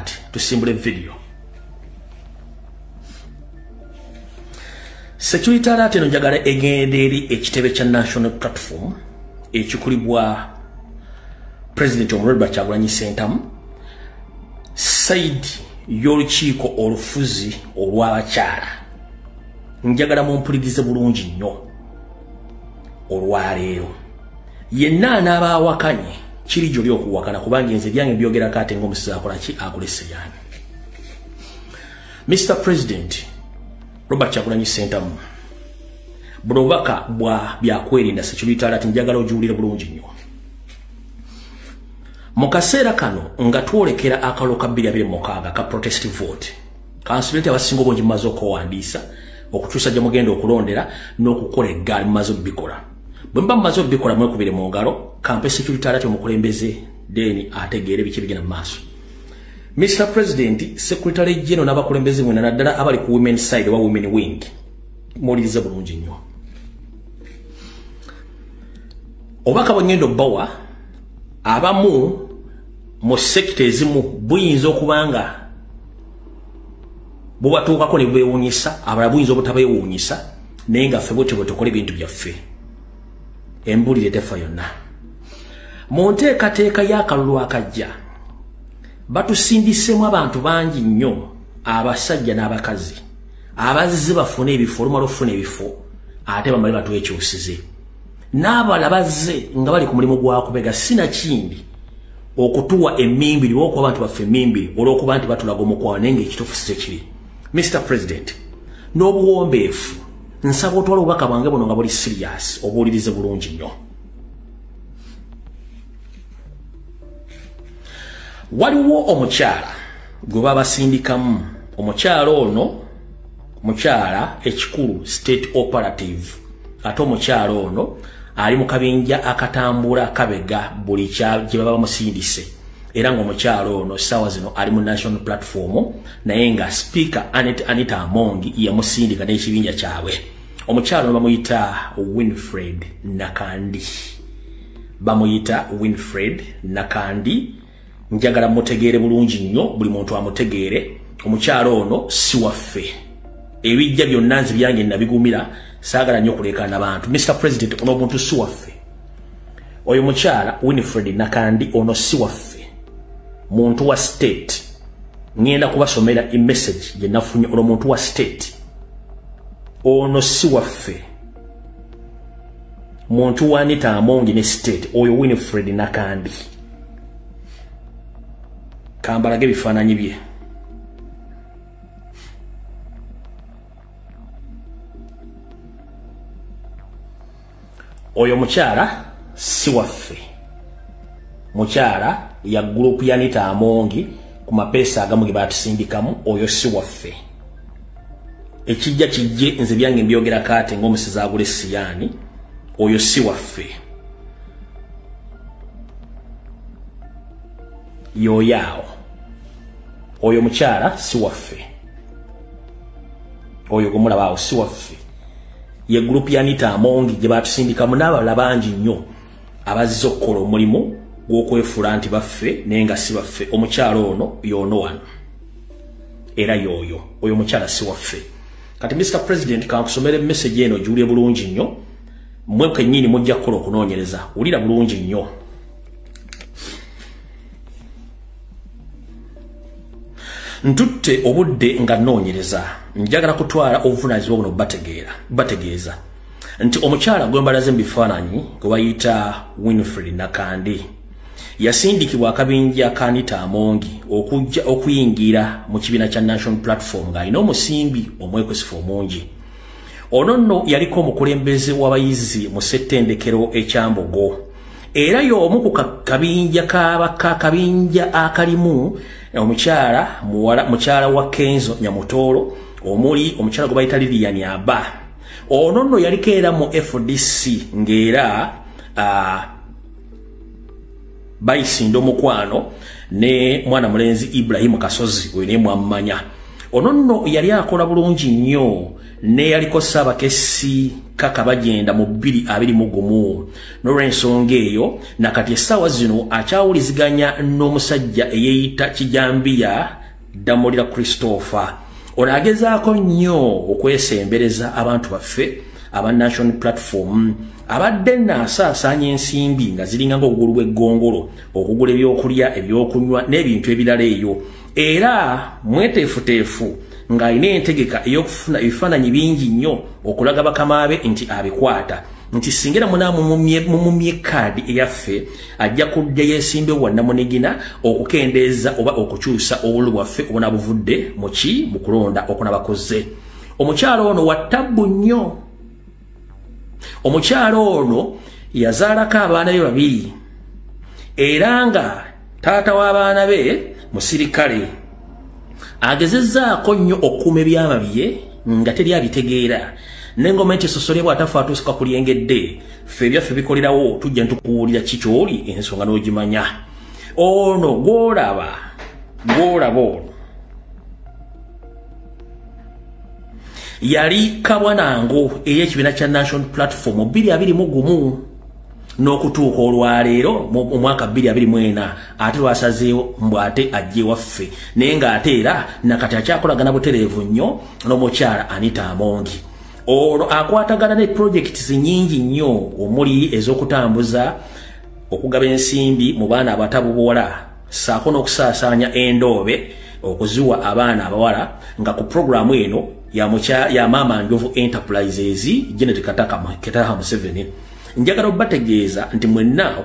alert, tusimbule video. Security alert eno njagala egende eri ekitebe kya National Platform ekikulibwa President Robert Kyagulanyi Ssentamu, side y'olukiiko olufuzi olw'abakyala. Njagala mumpulirize bulungi nnyo olwaleero. Yenna anaaba awakanye kiri gy'oli okuwakana, kubanga nze byange mbyogerako ate ng'omusizi akola ki, agula esseyani. Mr. President Robert Kyagulanyi Ssentamu, buno obubaka bwa byakwerinda security alert, njagala ogiwulire bulungi nnyo. Mu kaseera kano nga twolekera akalulu ka 2026 ka protest vote, kansulenti abasinga obungi mumaze okuwandiisa okukyusa gye mugenda okulondera n'okukola eggaali, mumaze okubikola. Bwe muba mumaze okubikola mwekubire mu ngalo, kampe security alert omukulembeze then ategeere biki ebigenda mu maaso. Mr. President, Secretary General n'abakulembeze mwenna naddala abali ku women side oba women wing, muwulirize bulungi nnyo. Obubaka bwe ngenda obbawa abamu mu sekita ezimu buyinza okuba nga bubatuukako ne bwewuunyisa, abalala buyinza obutabeewuunyisa, naye nga ffe bwetyo bwe tukola ebintu byaffe. Embulire tefa yonna. Mu nteekateeka y'akalulu akajja batusindisemu abantu bangi nnyo, abasajja n'abakazi abazze bafune ebifo, olumala okufuna ebifo ate bamale batwekyusize, n'abalala bazze nga bali ku mulimu gwa kubega sinakindi okutuwa emmimbiri oba okuwa abantu baffe emmimbiri olw'okuba nti batulaga omukwano, naye ng'ekituufu si kiri. Mr. President, n'obuwombeefu nsaba otwala obubaka bwange buno nga buli serious, obuwulirize bulungi nnyo. Waliwo omukyala gwe babasindikamu. Omukyala ono mukyala ekikulu state operative, ate omukyala ono ali mu kabinja akatambula kabega buli gye baba bamusindise, era ng'omukyala ono ssaawa zino ali mu National Platform, naye nga Speaker Anita Among yamusindika n'ekibinja kyabwe. Omukyala ono bamuyita Winfred Nakandi, bamuyita Winfred Nakandi. Njagala mutegeere bulungi nnyo, buli muntu amutegeere. Omukyala ono si waffe, ebijja byonna nze byange nabigumira, saagala nnyo okuleekaana abantu. Mr. President, ono omuntu si waffe. Oyo mukyala Winfred Nakandi ono si waffe, muntu wa state. Ngenda kubasomera message gye nafunye. Ono muntu wa state, ono si waffe, muntu wa Anita Among ne state. Oyo Winfred Nakandi, kambalage ebifaananyi bye. Oyo mukyala si waffe, mukyala ya group ya Anita Among ku mapeesa agamu ge batusindikamu. Oyo si waffe. Ekijja kijje, nze byange mbyogerako ate ng'omusizi agula essiyaani. Oyo si waffe, yoyaawo. Oyo mukyala si waffe, oyo gwemulabaawo si waffe. Ye group ya Anita Among gye batusindikamu n'abalala bangi nnyo abazze okukola omulimu gw'okwefuula nti baffe naye nga si baffe. Omukyala ono y'ono wano era y'oyo, oyo omukyala si waffe. Kati Mr. President, kankusomere message eno ogiwulire bulungi nnyo. Mmwe kennyini mujja kukola okunoonyereza. Wulira bulungi nnyo. Ntutte obudde nga nnoonyereza, njagala kutwala obuvunaanyizibwa buno bategeeza nti omukyala gwe mbalaze mu bifaananyi gwe bayita Winfred Nakandi yasindikibwa akabinja ka Anita Among okujja okuyingira mu kibiina kya National Platform ng'alina omusimbi omwekwesifu omungi. Ono nno yaliko omukulembeze w'abayizi mu ssettendekero ekyambogo, era y'omu ku kabinja kabinja akalimu omukyala mukyala wa Kenzo Nyamutoolo, omuli omukyala gwe bayita Lilian Aba. Ono nno yaliko era mu FDC ng'era bayisinda omukwano ne mwana mulenzi Ibrahim Kasozi, oyo naye mwammanya. Ono nno yali akola bulungi nnyo Neyaliko Ssaabakessi Kaka Bagenda mu 2021. N'olw'ensonga eyo nakati essaawa zino akyawuliziganya n'omusajja eyeeyita Kijambiya Ddamulira Christopher. Ono agezaako nnyo okwesembereza abantu baffe aba National Platform. Abadde naasaasaanya ensimbi nga ziringa ng'obugulu bw'eggongolo okugula ebyokulya, ebyokunywa n'ebintu ebirala eyo. Era mweteefuteefu ng'alina entegeka ey'okufuna ebifaananyi bingi nnyo okulaga bakama be nti abikwata, nti singa mumumye kaadi eyaffe ajja kujja yeesimbe wannamunigina okukendeeza oba okukyusa obululu bwaffe obunabuvudde muki mu kulonda okunabakoze. Omukyalo ono wa ttabbu nnyo. Omukyalo ono yazaalako abaana be babiri, era nga taata w'abaana be musirikale. Agezezzaako nnyo okukuuma ebyama bye nga teri abitegeera. N'engoma nti essosolo bw'atafa atuuka ku lyengedde, ffe ebyaffe bikolerawo, tujja ntukuwulira ki ky'oli ensonga n'ogimanya. Ono gw'olaba ono yali kabwanango ey'ekibiina kya National Platform 2021 n'okutuuka olwaleero mu mwaka 2024, ate lwasazeewo mbw ate ajje waffe, naye ng'ate era nakati akyakolagana butereevu nnyo n'omukyala Anita Amongi. Ono akwatagana ne projects nnyingi nnyo omuli ez'okutambuza okugaba ensimbi mu baana abatabubola, ssaako n'okusaasaanya endoobe okuziwa abaana abawala, nga ku programu eno ya Maama Njovu Enterprises Janet Kataaha Museveni. Njagala obbategeeza nti mwenna